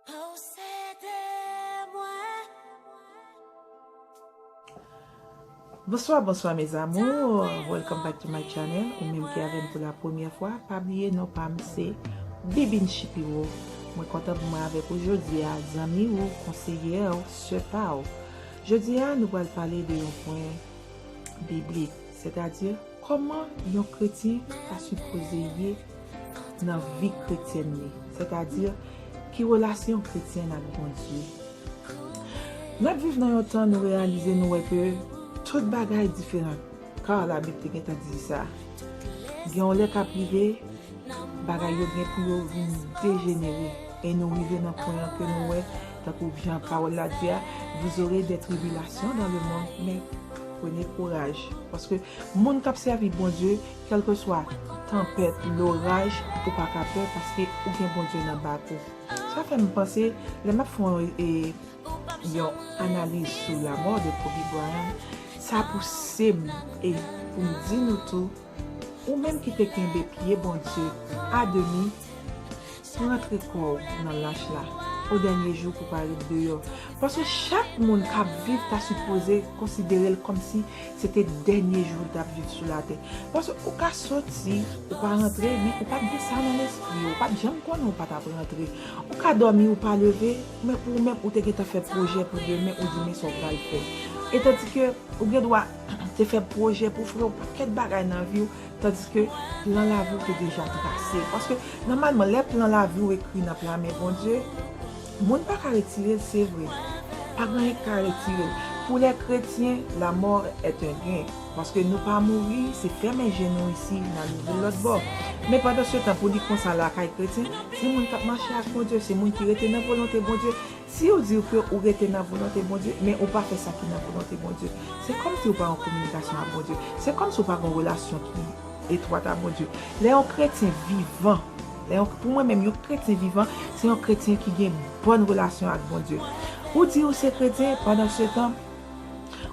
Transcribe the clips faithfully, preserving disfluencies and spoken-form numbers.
Posede mwen. Bonsoir, bonsoir mes amours. Welcome back to my channel. Ou menm ki avè m pou la premyè fwa, pa bliye non pa m se Bibin Shipiro. Mwen kontan pou mwen avèk ou jodi a, zanmi ou, konseyè ou, sè pa ou. Jodi a, nou pral pale de yon pwen biblik, sètadi kòman yon kretyen ta sipoze ye nan vi kretyèn li, sètadi ki relasyon kretyen ak Bondye. N ap viv nan yon tan nou reyalize nou wè ke tout bagay diferan. Ka Labib te gentan di sa. Gen yon lè k ap rive, bagay yo gen pou yo vin dejenere. E nou rive nan pwen an ke nou wè, tankou jan pawòl la di a, vous aurez des tribulations dans le monde, mais prenez courage. Paske moun k ap sèvi Bondye, kèlkeswa tanpèt, loraj, ou pa ka pè paske ou gen Bondye nan bak ou. Sa fè m panse, lè m ap fè yon, e, yon analiz sou lamò de Kobe Bryant, sa pouse m e pou m di nou tou, ou menm ki te kenbe pye Bondye a demi, rantre kò w nan lach la, o dènye jou pou pa ret deyò. Paske chak moun k ap viv ta sipoze konsidere l kòmsi se te dènye jou l t ap viv sou latè. Paske ou ka soti, ou pa rantre, men ou pa t gen sa nan lespri w, ou pa t janm konnen ou pa t ap rantre. Ou ka dòmi, ou pa leve, men pou ou menm, ou te gentan fè pwojè pou demen, ou di men sa w pral fè. E tandike ou gen dwa te fè pwojè pou fè yon pakèt bagay nan vi w, tandiske plan lavi w te deja trase. Paske nòmalman, lè plan lavi w ekri nan pla men Bondye, moun pa ka retire l, se vre. Pa gen anyen ki ka retire l. Pour les chrétiens, la mort est un gain. Paske nou pa mouri, se fèmen je nou isi, n al ouvri l lòt bò. Men pandan se tan, pou li konsa lakay kretyen, se moun k ap mache ak Bondye, se moun ki rete nan volonte Bondye. Si w di w ke ou rete nan volonte Bondye, men ou pa fè sa ki nan volonte Bondye, se kòmsi ou pa an kominikasyon ak Bondye. Se kòmsi ou pa gen yon relasyon ki etwat ak Bondye. Lè yon kretyen vivan, lè yon, pou mwen menm, yon kretyen vivan, se yon kretyen ki gen bòn relasyon ak Bondye. Ou di ou se kretyen, pandan se tan,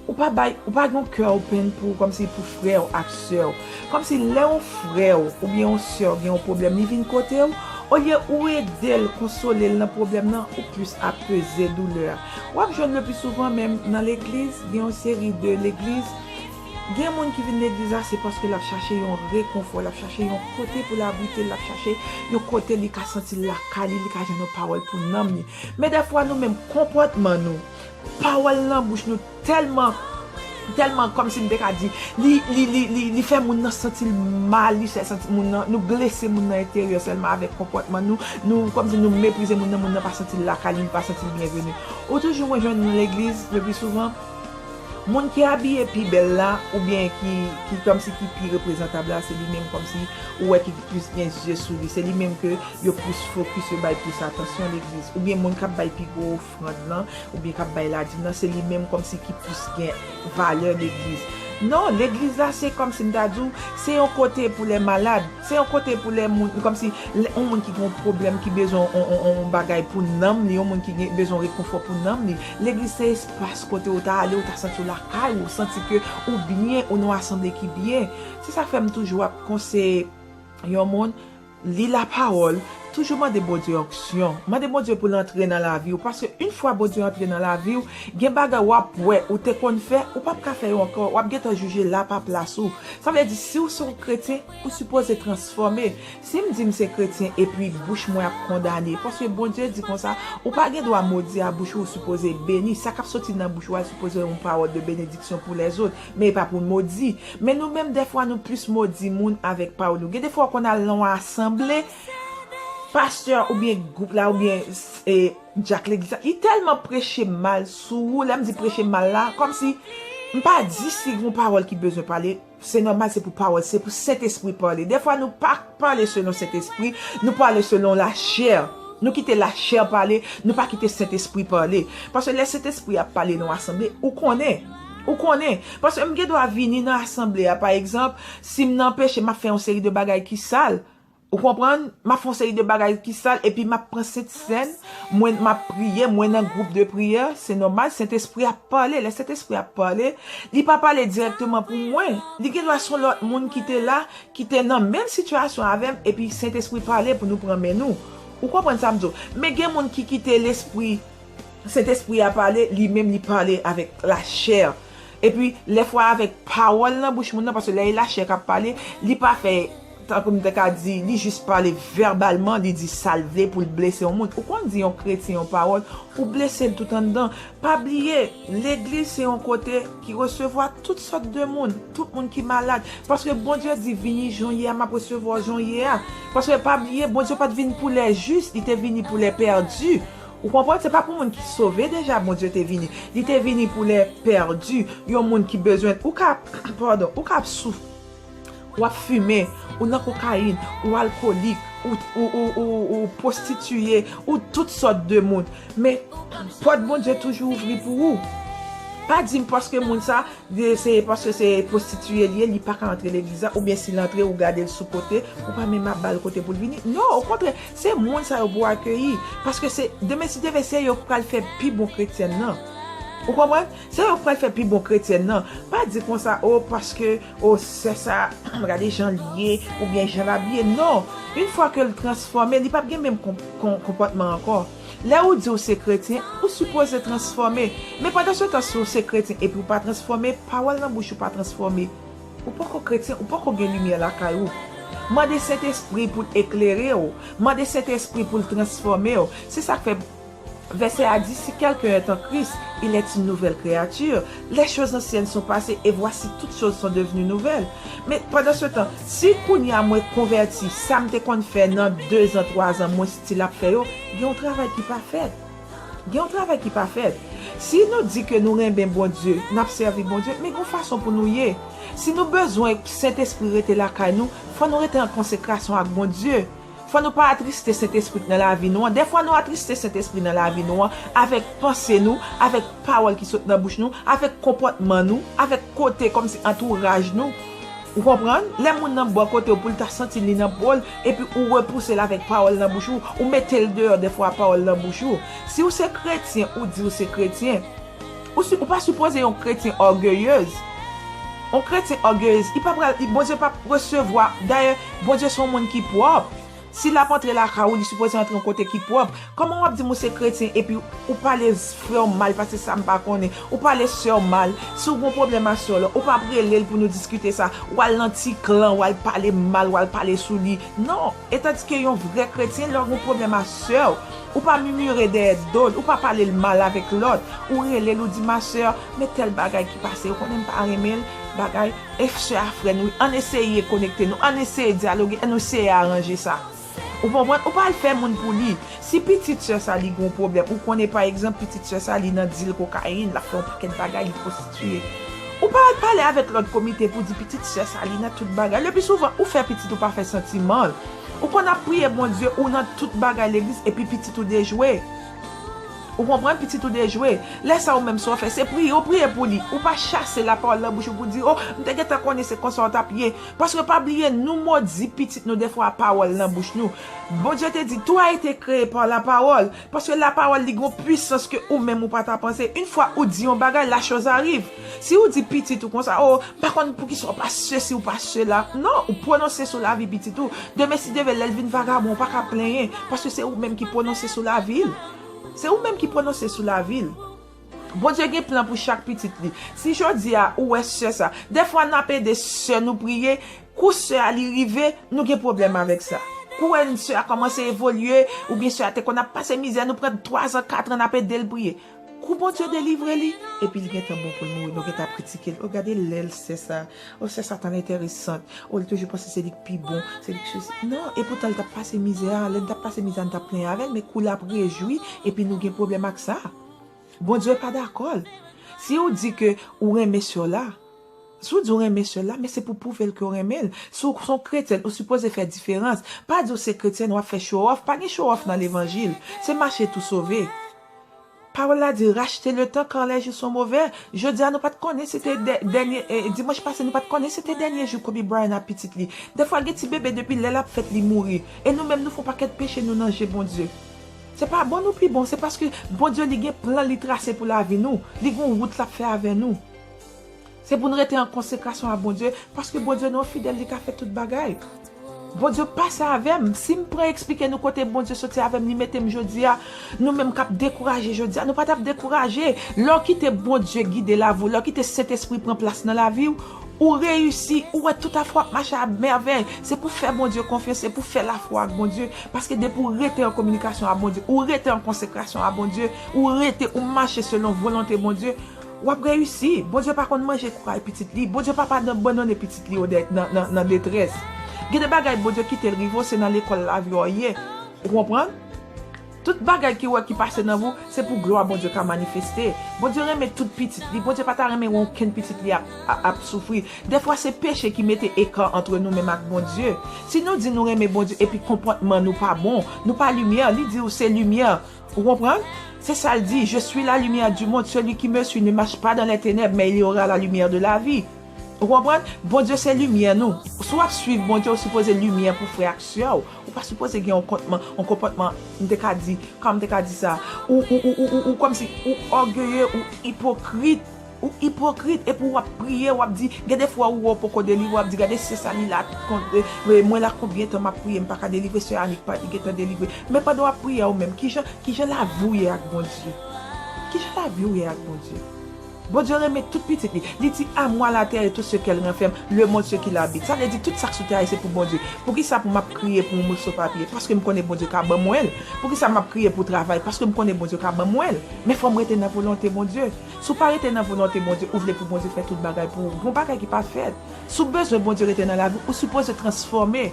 ou pa bay, ou pa gen yon kè open pou, kòmsi pou frè w ak sè w. Kòmsi lè yon frè w oubyen yon sè w gen yon pwoblèm, li vin kote w, olye ou ede l, konsole l nan pwoblèm nan, ou plis ap peze doulè a. W ap jwenn le pli souvan, menm nan legliz, gen yon seri de legliz, gen moun ki vin legliz la, se paske l ap chache yon rekonfò, l ap chache yon kote pou l abrite l, l ap chache yon kote li ka santi l lakay li, li ka jwenn yon pawòl pou nanm li. Men dèfwa nou menm, konpòtman nou, pawòl nan bouch nou tèlman, tèlman, kòmsi m te ka di, li, li, li, li, li fè moun nan santi l mal, li fè santi moun nan, nou blese moun nan enteryè sèlman avèk konpòtman nou, nou, kòmsi nou meprize moun nan, moun nan pa santi l lakay li, li pa santi l byenveni. Ou toujou wè jwenn nan legliz, le pli souvan, moun ki abiye pi bèl la, oubyen ki, ki kòmsi ki pi reprezantab la, se li menm kòmsi ou wè ki plis gen zye sou li, se li menm ke yo plis fokis, yo bay plis atansyon legliz, oubyen moun k ap bay pi gwo ofrann lan, oubyen k ap bay ladim nan, se li menm kòmsi ki plis gen valè legliz. Non, legliz la se kòmsi m ta di w, se yon kote pou lè malad, se yon kote pou lè moun, kòmsi lè, yon moun ki gen yon pwoblèm, ki bezwen yon, yon, yon, yon bagay pou nanm li, yon moun ki gen, bezwen rekonfò pou nanm li. Legliz se espas kote ou ta ale, ou ta santi w lakay ou, ou santi ke ou byen, ou nan yon asanble ki byen. Se sa k fè m toujou ap konseye yon moun, li lapawòl, toujou mande Bondye onksyon. Mande Bondye pou l antre nan lavi w, paske yon fwa Bondye antre nan lavi w, gen bagay w ap wè ou te konn fè, ou p ap ka fè yo ankò, w ap gentan jije l apa plas ou. Sa vle di, si w se yon kretyen, ou sipoze transfòme. Si m di m se kretyen epi bouch mwen ap kondane, paske Bondye di konsa, ou pa gen dwa modi a bouch ou, ou sipoze beni. Sa k ap soti nan bouch ou a sipoze yon pawòl de benediksyon pou lèzòt, men e pa pou modi. Men nou menm, dèfwa, nou plis modi moun avèk pawòl nou. Gen defwa, w konn al nan yon asanble, pastè oubyen gwoup la, oubyen, e, dyak legliz la, li tèlman preche mal sou ou, lè m di preche mal la, kòmsi, m pa di si gen yon pawòl ki bezwen pale, se nòmal, se pou pawòl, se pou Sentespri pale. Dèfwa, nou pa pale selon Sentespri, nou pale selon lachè. Nou kite lachè pale, nou pa kite Sentespri pale. Paske lè Sentespri ap pale nan yon asanble, ou konnen. Ou konnen. Paske m gen dwa vini nan asanble a, pa egzanp, si m nan peche, m ap fè yon seri de bagay ki sal. Ou konprann? M ap fè yon seri de bagay ki sal, epi m ap pran Sentsèn, mwen, m ap priye, mwen nan gwoup de priyè, se nòmal, Sentespri ap pale. Lè Sentespri ap pale, li pa pale dirèkteman pou mwen. Li gen dwa se yon lòt moun ki te la, ki te nan menm sitiyasyon avè m, epi Sentespri pale pou nou pran men nou. Ou konprann sa m di w? Men gen moun ki kite lespri, Sentespri a pale, li menm li pale avèk lachè. Epi, lèfwa avèk pawòl nan bouch moun nan, paske lè e lachè k ap pale, li pa fè, tankou m te ka di, li jis pale vèbalman, li di sa l vle pou l blese yon moun. Ou konn di yon kretyen yon pawòl, ou blese l tout anndan. Pa bliye, legliz se yon kote ki resevwa tout sòt de moun, tout moun ki malad. Paske Bondye di, vini jan w ye a, m ap resevwa w jan w ye a. Paske pa bliye, Bondye pa t vin pou lè jis, li te vini pou lè pèdi. Ou konprann? Se pa pou moun ki sove deja Bondye te vini. Li te vini pou lè pèdi. Yon moun ki bezwen, ou ka, padon, ou ka ap souf, w ap fimen, ou nan kokayin, ou alkolik, ou, ou, ou, ou, ou pwostitiye, ou tout sòt de moun. Men, pòt Bondye toujou ouvri pou ou. Pa di m paske moun sa, se paske se pwostitiye li ye, li pa ka antre legliz la, oubyen si l antre, ou gade l sou kote, ou pa menm ap ba l kote pou l vini. Non, okontrè, se moun sa yo pou akeyi. Paske se, demen si Dye vle, se yo ki pral fè pi bon kretyèn nan. Ou konprann? Se yo ki pral fè pi bon kretyèn nan. Pa di konsa, o, paske, o, sè sa, gade jan l ye, oubyen jan l abiye. Non. Yon fwa ke l transfòme, li p ap gen menm kon-, kon-, konpòtman ankò. Lè ou di w se kretyen, ou sipoze transfòme. Men pandan se tan, si w se kretyen epi w pa transfòme, pawòl nan bouch ou pa transfòme. Ou poko kretyen, ou poko gen limyè lakay ou. Mande Sentespri pou l eklere w. Mande Sentespri pou l transfòme w. Se sa k fè vèsè a di, si quelqu'un est en Christ, il est une nouvelle créature. Les choses anciennes sont passées et voici toutes choses sont devenues nouvelles. Men pandan se tan, si kounye a mwen konvèti, sa m te konn fè nan dezan, twazan, mwen still ap fè yo, gen yon travay ki pa fèt. Gen yon travay ki pa fèt. Si nou di ke nou renmen Bondye, n ap sèvi Bondye, men gen yon fason pou nou ye. Si nou bezwen Sentespri rete lakay nou, fò nou rete an konsekrasyon ak Bondye. Fò nou pa atriste Sentespri nan lavi nou an. Dèfwa nou atriste Sentespri nan lavi nou an avèk panse nou, avèk pawòl ki sot nan bouch nou, avèk konpòtman nou, avèk kote kòmsi antouraj nou. Ou konprann? Lè moun nan bò kote w pou l ta santi li nan po l, epi ou repouse l avèk pawòl nan bouch ou, ou mete l deyò dèfwa pawòl nan bouch ou. Si w se kretyen, ou di w se kretyen. Ou, si, ou pa sipoze yon kretyen ògeyez. Yon kretyen ògeyez, li pa pral, li, Bondye p ap resevwa. Dayè, Bondye se yon moun ki pwòp. Si l ap antre lakay ou, li sipoze antre yon kote ki pwòp. Kòman w ap di m ou se kretyen epi ou pale frè w mal, paske sa m pa konnen. Ou pale sè w mal. Si w gen yon pwoblèm ak sè w la, ou p ap rele l pou nou diskite sa. W al nan ti klan, w al pale mal, w al pale sou li. Non. E tandike yon vrè kretyen, lè w gen yon pwoblèm ak sè w, ou pa mimire dèyè do l, ou pa pale l mal avèk lòt. Ou rele l, ou di, ma sè, men tèl bagay ki pase, ou konnen m pa renmen l, bagay. E sè a frè nou, ann eseye konekte nou, ann eseye dyaloge, ann eseye aranje sa. Ou konprann? Ou pa al fè moun pou li. Si pitit sè sa li gen yon pwoblèm, ou konnen pa egzanp pitit sè sa li nan dil kokayin, l ap fè yon pakèt bagay, li pwostitiye. Ou pa al pale avèk lòt komite pou di pitit sè sa li nan tout bagay. Le pli souvan, ou fè pitit ou pa fè santiman l. Ou konn ap priye Bondye, ou nan tout bagay legliz, epi pitit ou dejwe. Ou konprann? Pitit ou dejwe. Lè sa ou menm sa w fè, se priye, ou priye pou li. Ou pa chase lapawòl nan bouch ou pou di, o, m te gentan konnen se konsa w t ap ye. Paske pa bliye, nou modi pitit nou dèfwa a pawòl nan bouch nou. Bondye te di, tout a été créé par la parole. Paske lapawòl li gen yon pwisans ke ou menm ou pa ta panse. Yon fwa ou di yon bagay, la chose arrive. Si ou di pitit ou konsa, o, m pa konn poukisa w pa sesi, w pa sela. Non, ou pwononse sou lavi pitit ou. Demen si Dye vle, lè l vin vagabon, ou pa ka plenyen. Paske se ou menm ki pwononse sou lavi l. Se ou menm ki pwononse sou lavi l. Bondye gen plan pou chak pitit li. Si jodi a ou wè sè sa, dèfwa n ap ede sè nou priye, kou sè a li rive, nou gen pwoblèm avèk sa. Kou wè sè a kòmanse evolye, oubyen sè a te konn ap pase mizè, nou pran twazan, katran n ap ede l priye. Kou Bondye delivre li, epi li gentan bon pou l mouri, nou gentan ap kritike l. O, gade lè l sè sa, o, sè sa tan enteresan, o, l toujou panse se li k pi bon, se li k sesi. Non, e poutan l t ap pase mizè a, lè l t ap pase mizè a, n t ap plenyen avè l, men kou l ap rejwi, epi nou gen pwoblèm ak sa. Bondye pa dakò l. Si ou di ke ou renmen sè w la, si ou di ou renmen sè w la, men se pou pwouve l ke w renmen l. Si w se yon kretyèn, ou sipoze fè diferans. Pa di w se kretyèn, w ap fè show off. Pa gen show off nan levanjil. Se mache tou sove. Pawòl la di, racheter le temps car les jours sont mauvais. Jodi a, nou pa t konnen se te dè-, dènye, eh, dimanch pase, nou pa t konnen se te dènye jou Kobe Bryant ak pitit li. Dèfwa, gen ti bebe depi lè l ap fèt, li mouri. E nou menm, nou fè yon pakèt peche, nou nan je Bondye. Se pa bon nou pi bon, se paske Bondye li gen plan li trase pou lavi nou. Li gen yon wout l ap fè avè nou. Se pou n rete an konsekrasyon a Bondye, paske Bondye nou fidèl, li ka fè tout bagay. Bondye pase avè m. Si m pran eksplike nou kote Bondye soti avè m, li mete m jodi a, nou menm k ap dekouraje jodi a, nou pa t ap dekouraje. Lè w kite Bondye gide lavi w, lè w kite Sentespri pran plas nan lavi w, ou reyisi, ou wè tout afè w ap mache a mèvèy. Se pou fè Bondye konfyans, se pou fè lafwa ak Bondye. Paske depi w rete an kominikasyon ak Bondye, ou rete an konsekrasyon ak Bondye, ou rete, ou mache selon volonte Bondye, w ap reyisi. Bondye pa konn manje kouray pitit li. Bondye pa pa abandone pitit li nan, nan, nan detrès. Gen de bagay Bondye kite l rive w, se nan lekòl lavi w ye. Ou konprann? Tout bagay ki wè ki pase nan vi w, se pou glwa Bondye ka manifeste. Bondye renmen tout pitit li. Bondye pa ta renmen wè okenn pitit li ap, ap, ap soufri. Dèfwa se peche ki mete eka antre nou menm ak Bondye. Si nou di nou renmen Bondye epi konpòtman nou pa bon, nou pa limyè, li di ou se limyè. Ou konprann? Se sa l di, je suis la lumière du monde, celui qui me suit ne marche pas dans les ténèbres, mais il aura la lumière de la vie. Ou konprann? Bondye se limyè nou. Si w ap swiv Bondye, ou sipoze limyè pou frè ak sè w. Ou pa sipoze gen yon konpòtman, yon konpòtman, m te ka di, kòman m te ka di sa? Ou, ou, ou, ou, ou, ou kòmsi, ou ògeye, ou ipokrit. Ou ipokrit, epi w ap priye, w ap di, gen de fwa ou wè w poko delivre, w ap di, gade sè sa li la, kon, e, e, mwen la konbyen tan m ap priye, m pa ka delivre, sè Anik pa gentan delivre. Men pandan w ap priye a ou menm, kijan, kijan lavi w ye ak Bondye? Kijan lavi w ye ak Bondye? Bondye renmen tout pitit li. Li di, à moi la terre et tout ce qu'elle renferme, le monde ce qu'il habite. Sa vle di tout sa k sou tè a se pou Bondye. Poukisa pou m ap kriye pou yon moso papye? Paske m konnen Bondye ka ban mwen l. Poukisa m ap kriye pou travay? Paske m konnen Bondye ka ban mwen l. Men fò m rete nan volonte Bondye. Si w pa rete nan volonte Bondye, ou vle pou Bondye fè tout bagay pou ou, gon bagay ki pa fèt. Si w bezwen Bondye rete nan lavi w, ou sipoze transfòme.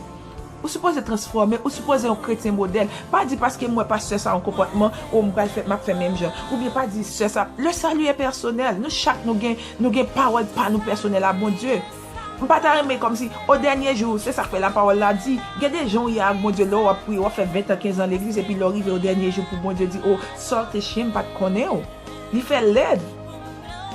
Ou sipoze transfòme, ou sipoze yon kretyen modèl. Pa di paske m wè pastè sa yon konpòtman, o m pral fè, m ap fè menm jan. Oubyen pa di sè sa. Le salut est personnel. Nou chak nou gen, nou gen pawòl pa nou pèsonèl a Bondye. M pa ta renmen kòmsi, o dènye jou, se sa k fè lapawòl la di, gen de jan w ye ak Bondye, lè w ap priye, w ap fè ven tan, kenz an legliz, epi lè w rive o dènye jou pou Bondye di, o, sa w te chen, m pa t konnen w. Li fè lèd.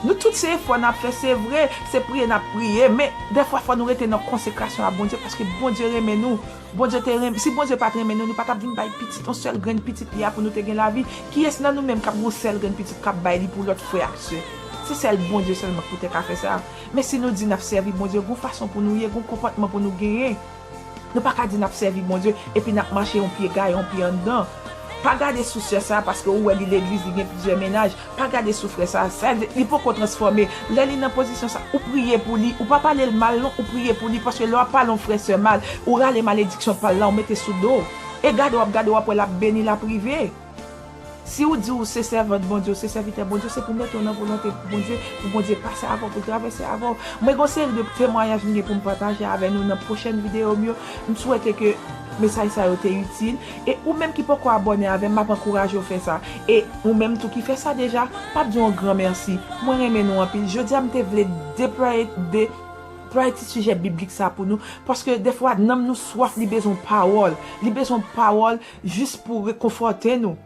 Nou tout se efò n ap fè, se vre, se priye n ap priye, men dèfwa fò nou rete nan konsekrasyon a Bondye, paske Bondye renmen nou. Bondye te renmen, si Bondye pa t renmen nou, li pa t ap vin bay pitit, yon sèl grenn pitit li a pou nou te gen lavi. Kiyès nan nou menm k ap gen yon sèl grenn pitit k ap bay li pou lòt frè ak sè? Se sèl Bondye sèlman ki poutèt ka fè sa. Men si nou di n ap sèvi Bondye, gon fason pou nou ye, gon konpòtman pou nou genyen. Nou pa ka di n ap sèvi Bondye epi n ap mache yon pye gaye, yon pye anndan. Pa gade sou sè sa a paske ou wè li legliz, li gen plizyè mennaj. Pa gade sou frè sa a, sa li poko transfòme. Lè li nan pozisyon sa, ou priye pou li, ou pa pale l mal non, ou priye pou li, paske lè w ap pale yon frè sè mal, ou rale malediksyon pa l la, ou mete sou do w. E gade w ap gade, w ap wè l ap beni, l ap rive. Si w di w se sèvant Bondye, w se sèvitè Bondye, se pou mete w nan volonte Bondye, pou Bondye pase avè w, pou l travèse avè w. Mwen gen yon seri de temwayaj m gen pou m pataje avè nou nan pwochèn videyo m yo. M swete ke mesaj sa yo te itil. E ou menm ki poko abòne avè m, m ap ankouraje w fè sa. E ou menm tou ki fè sa deja, m ap di w yon gran mèsi. Mwen renmen nou anpil. Jodi a m te vle deplwaye, deplwaye ti sijè biblik sa pou nou. Paske dèfwa nanm nou swaf, li bezwen pawòl. Li bezwen pawòl jis pou rekonfòte nou.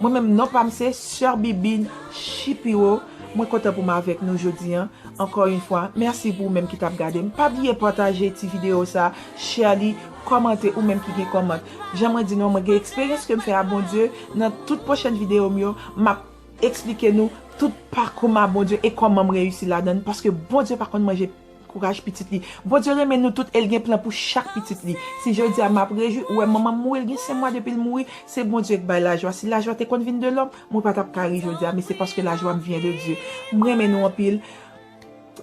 Mwen menm, non pa m se Sè Bibin Shapiro. Mwen kontan pou m avèk nou jodi a. Ankò yon fwa, mèsi pou ou menm ki t ap gade m. Pa bliye pataje ti videyo sa, share li, kòmante ou menm ki gen kòmant. Jan mwen di nou, mwen gen eksperyans ke m fè a Bondye. Nan tout pwochèn videyo m yo, m ap eksplike nou tout pakou m a Bondye e kòman m reyisi ladan l, paske Bondye pa konn manje kouraj pitit li. Bondye renmen nou tout e l gen plan pou chak pitit li. Si jodi a m ap rejwi, ou wè manman m mouri, l gen senk mwa depi l mouri, se Bondye k bay lajwa. Si lajwa te konn vin de lòm, mwen pa t ap ka ri jodi a, men se paske lajwa m vyen de Dye. M renmen nou anpil.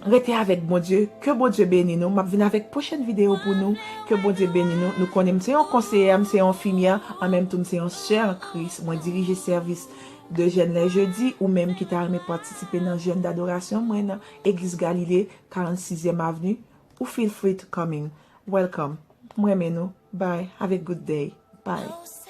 Rete avèk Bondye. Ke Bondye beni nou. M ap vin avèk pwochèn videyo pou nou. Ke Bondye beni nou. Nou konnen m se yon konseyè, m se yon enfimyè, an menm tan m se yon sè an Kris. Mwen dirije sèvis de jèn lè jedi, ou menm ki ta renmen patisipe nan jèn dadorasyon mwen nan Egliz Galile, karannsizyèm avni, ou feel free to coming. Welcome. M renmen nou. Bye. Have a good day. Bye.